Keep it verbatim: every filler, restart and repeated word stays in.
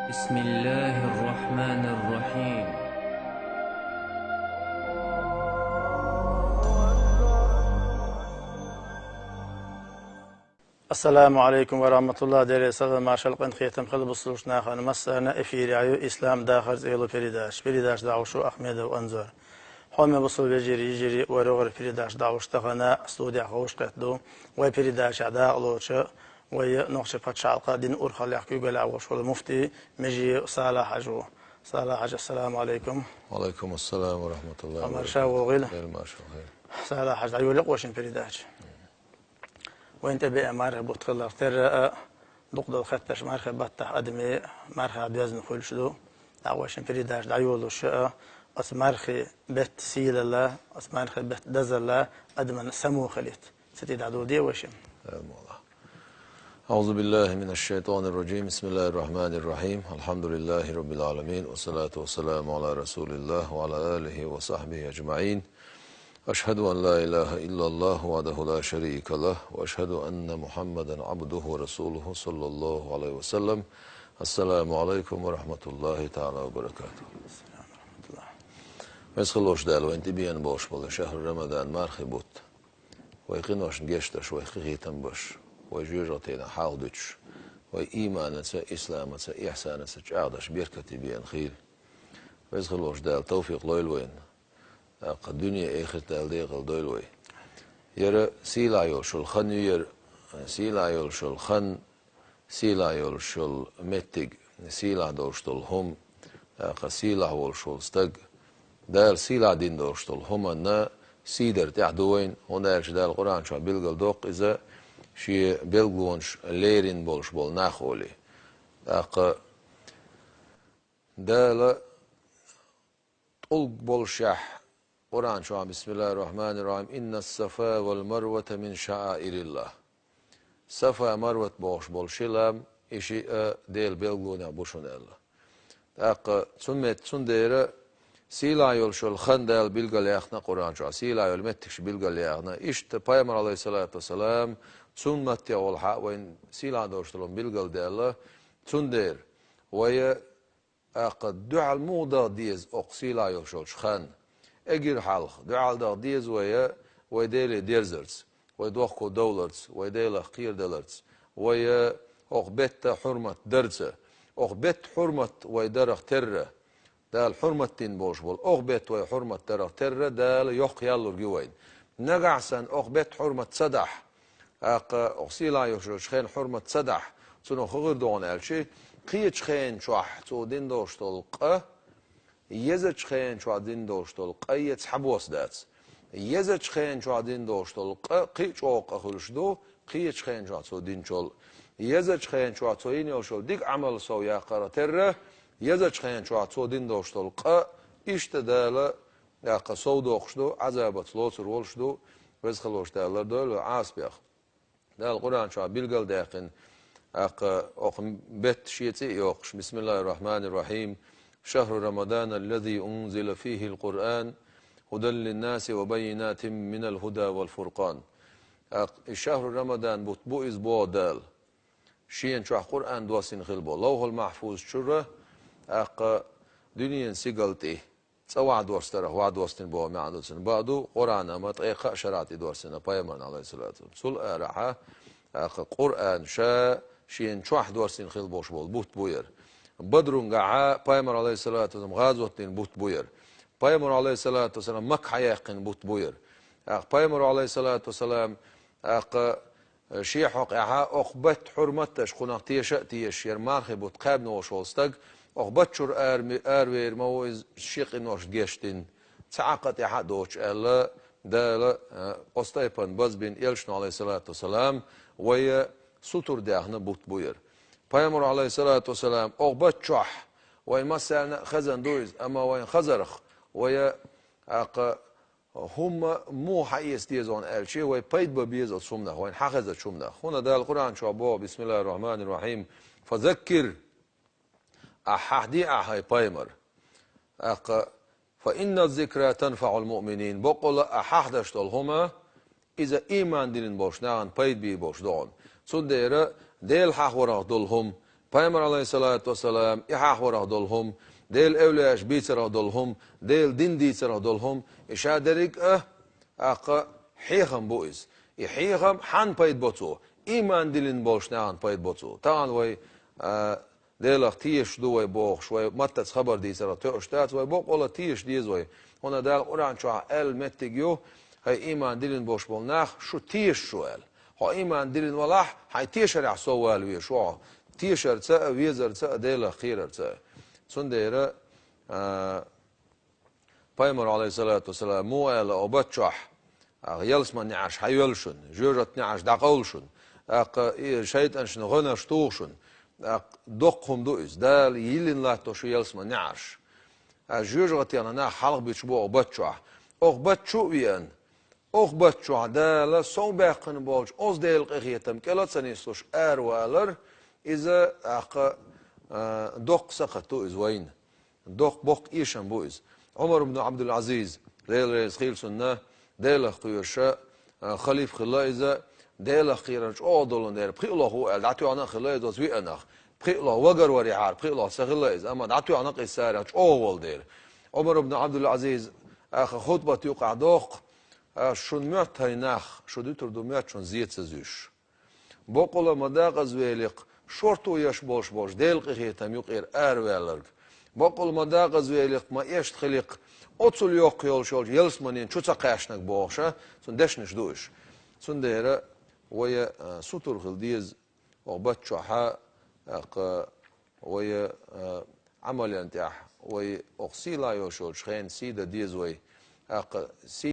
بسم الله الرحمن الرحيم. السلام عليكم ورحمة الله. Дела салам, маршал, къинхетам хилда бусалба нахана. Массарна эфирехь ю «Ислам дахар» цӀе йолу передача. Передача дӀахьош ву Ахмедов Анзор. Хьоме бусалба вежарий, йижарий, вай рогӀера передача дӀахьош тахана студехь хьовш кхетта ду вай передачехь дакъалоцуш вай нохчийн пачхьалкхан динан урхаллехь куьйгаллехь волуш волу муфти Межиев Салахь-Хьаьжа ву. Салахь-Хьаьжа, ассаламу Ӏалайкум. Ва Ӏалайкум ассалам ва рахматуллахӀи ва баракатухӀ. Марша вогӀийла. Хир, марша хир. Салахь-Хьаьжа, дӀайолийла вай шен передача. Вайна тӀебеана мархийн бутт хиларх терра а, дукха долу хеттарш мархийн баттахь адамийн мархех доьзна хуьлуш ду. ТӀаккха вай шен передача дӀайолош а, оцу мархийн беттан сийлалла, оцу мархийн беттан дазалла адамна само хилийта. Цу тӀе дӀадоладе вай шен. Амин. أعوذ بالله من الشيطان الرجيم. بسم الله الرحمن الرحيم. الحمد لله رب العالمين. والصلاة والسلام على رسول الله وعلى آله وصحبه أجمعين. أشهد أن لا إله إلا الله وحده لا شريك له، وأشهد أن محمدا عبده ورسوله، صلى الله عليه وسلم. السلام عليكم ورحمة الله تعالى وبركاته. Веза хилла волчу Дала, вайна тӀебеана болуш болу шахьру Рамадан мархийн бутт вай къиношна гечдеш, вайх къинхетам беш, вай жоьжахатина хьалха дуьтуш, вай ийманаца, исламаца, ихьсанаца чӀагӀдеш беркате беана хуьлийла. Веза хилла волчу Дала тавфикъ лойла вайна. ТӀаккха дуьне, эхарт Дала декъала дойла вай. Яра сийлахь йолуш йолу хан ю яра, сийлахь йолуш йолу хан, сийлахь йолуш йолу меттиг, сийлахь долуш долу хӀума, тӀаккха сийлахь волуш волу стаг, Дала сийлахь дина долуш долу хӀуманна сий дар тӀехь ду вайна, хӀунда аьлча Дала Къуръан чохь билгалдоккху иза шен билгалонаш лерина болуш болу нах олий. ТӀаккха Дала тӀулг болушехь, Къуръан чохь, بسم الله الرحمن الرحيم، إن الصفا والمروة من شعائر الله. Сафа, Марват бохуш болу ши лам, и шиъ а Делан билгалонех бу шуна аьлла. ТӀаккха цу мет-, цундела сийлахь йолуш йолу хан Дала билгалъяьхна Къуръан чохь, сийлахь йолу меттигаш билгалъяьхна. Иштта Пайхамар, Ӏалайхиссалату вассалам, цунна маттехула хьа а вайна сийлахь долуш долу билгалдаьлла. Цундела вай а ТӀаккха дуьхьал муха даха деза окху сийлахь йолуш йолчу ханна? Эггара хьалха дуьхьал даха деза вай, вай Деле дерзарца, вай дохко довларца, вай Делах кхерадаларца, вай окху беттан хьурмат дарца. Окху беттан хьурмат вай дарах терра, Дала хьурмат дина болуш болу окху беттан вай хьурмат дарах терра, Дала йоккха ял лург ю вайна. Нагахь санна окху беттан хьурмат ца дахь, тӀаккха окху сийлахь йолуш йолчу хенан хьурмат ца дахь, цунах хӀун хир ду хьуна аьлча, кхечу хенан чохь цо дина долуш долу къа, езачу хенан чохь дина долуш долу къа цхьабосса дац. Езачу хенан чохь дина долуш долу къа кхин а чӀогӀа къа хуьлуш ду, кхечу хенан чохь цо динчул. Езачу хенан чохь цо йина йолуш йолу дика Ӏамал сов яккхарх терра, езачу хенан чохь цо дина долуш долу къа, иштта Дала тӀаккха сов доккхуш ду, Ӏазабаца лоцур волуш ду, веза хилла волчу Дала лардойла вай Ӏазапех. Дала Къуръан чохь билгалдаьккхина, тӀаккха окху беттан шен цӀе а йоккхуш, بسم الله الرحمن الرحيم، شهر رمضان الذي أنزل فيه القرآن هدى للناس وبينات من الهدى والفرقان. ТӀаккха и шахьру Рамадан бутт бу иза боху Дала. Шена чохь Къуръан доссийна хилла боху Ловхьул-Махьфуз чуьра, тӀаккха дуьненан сигал тӀе цӀа вахьа доссадарх вахьа доссийна боху маьӀна ду цуьнан. Бакъду, Къуръан-м ткъе кхаа шарахь тӀе доссийна Пайхамарна, Ӏалайхиссалату вассалам. Цул арахьа, тӀаккха Къуръан ша шена чохь доссийна хилла болуш болу бутт бу яра. Бадрунгахьа Пайхамар, Ӏалайхиссалату вассалам, гӀазот дина бутт бу яра. Пайхамар, Ӏалайхиссалату вассалам, Макка хьаяьккхина бутт бу яра. ТӀаккха Пайхамар, Ӏалайхиссалату вассалам, тӀаккха Шен хьокъехьа окху баттан хьурмат деш, кхунах теша а тешаш, яра мархи бутт кхаьбна волуш волу стаг, окху батта чуьра арами-, аравер ма ву иза шен къиношна гечдина, цхьа Ӏакъа тӀехь а доцуш аьлла, Дала, а, оцу тайпана базбина элчано, Ӏалайхиссалату вассалам, вай сутара даьхна бутт бу яра. Пайхамар, Ӏалайхиссалату вассалам, окху батта чохь вайн массарна а хезна ду иза, амма вайн хазарх, вай, тӀаккха, ХӀумма муха хьаэца деза вайна аьлча, вай пайда бан беза оцу хӀуманах, вайна хьахезачу хӀуманах. ХӀунда Дала Къуръан чохь боху, بسم الله الرحمن الرحيم: «فذكر», ахь хьахьде ахь, хӀай пайхамар. ТӀаккха: «فإن الذكرى تنفع المؤمنين», баккъалла а ахь хьахьдеш долу хӀума, иза ийман диллина болчу нахана пайда бийр болуш ду хьуна. Цундела Дела хьахаварах долу хӀума, Пайхамар, алейхиссалату вассалам, и хьахварах долу хӀума, Делан эвлаяаш бийцарах долу хӀума, Делан дин дийцарах долу хӀума, и ша дерриг а, аккха, хьехам бу иза. И хьехам хьанна пайда бо цо? Ийман диллина болчу нахана пайда бо цо. Тахана вай, а, Делах тешаш ду вай бохуш, вай маттаца хабар дийцарах тоьуш дац, вай боккъала тешаш деза вай. ХӀунда Дала Къуръан чохь аьлла меттиг ю, хӀай ийман диллина болуш болу нах, шу теша шу аьлла. Хьо ийман диллина валахь, хьайн тешарехь сов вала везаш ву хьо. Тешарца а, везарца а, Делах кхерарца а. Цундела, а, Пайхамар, алейхиссалату вассалам, муха аьлла, о бат чохь, а, ялсаман неӀарш хьайоьллу шуна, жоьжахатин неӀарш дӀакъовлу шуна, тӀаккха и шайтӀанашна гӀоьнарш туху шуна, тӀаккха доккха хӀума ду иза, Дала йиллина латто шу ялсаман неӀарш. А, жоьжахатина нах хьалха буьтуш бу о бат чохь. Оха бат чу а веана, оха бат чохь Дала сов баьккхина болчу оцу Делан къинхетам кӀел а ца нислуш аравалар, иза, тӀаккха, а, доккха сакхат ду иза вайна. Доккха боккха эшам бу иза. Ӏумар ибн Ӏабдул-Ӏазиз, Дела реза хуьлда цунна, Делах кхоьруш, а, халифа хилла иза, Делах кхерар чӀогӀа долун дела, пхиъ лоха ву аьлла, дӀатоьхна а хилла иза оцу виъанах. Пхиъ лоха вагар варехьара, пхиъ лоха ца хилла иза, амма дӀатоьхна-кх иза царах чӀогӀа волу дела. Ӏумар ибн Ӏабдул-Ӏазиз, аха хутбат юкъахь доккху, а, шун моьтту хӀай нах, шу дуьтур ду моьтту шун зен ца зуьйш. Боккъала ма дакъазвели-кх, шорто еш болуш болчу Делан къинхетам юкъера араваьлларг. Боккъала ма дакъазвели-кх, ма эшна хили-кх, оццул йоккха йолуш йолчу ялсаманин чу ца кхаьчнарг бохуш, а, цуьнан дешнаш ду уьш. Цундела вай, а, сутур хила деза, оха бат чохь, тӀаккха вай, а, Ӏамална тӀехь, вай оха сийлахь йолуш йолчу хенан сий дан деза вай. ТӀаккха сий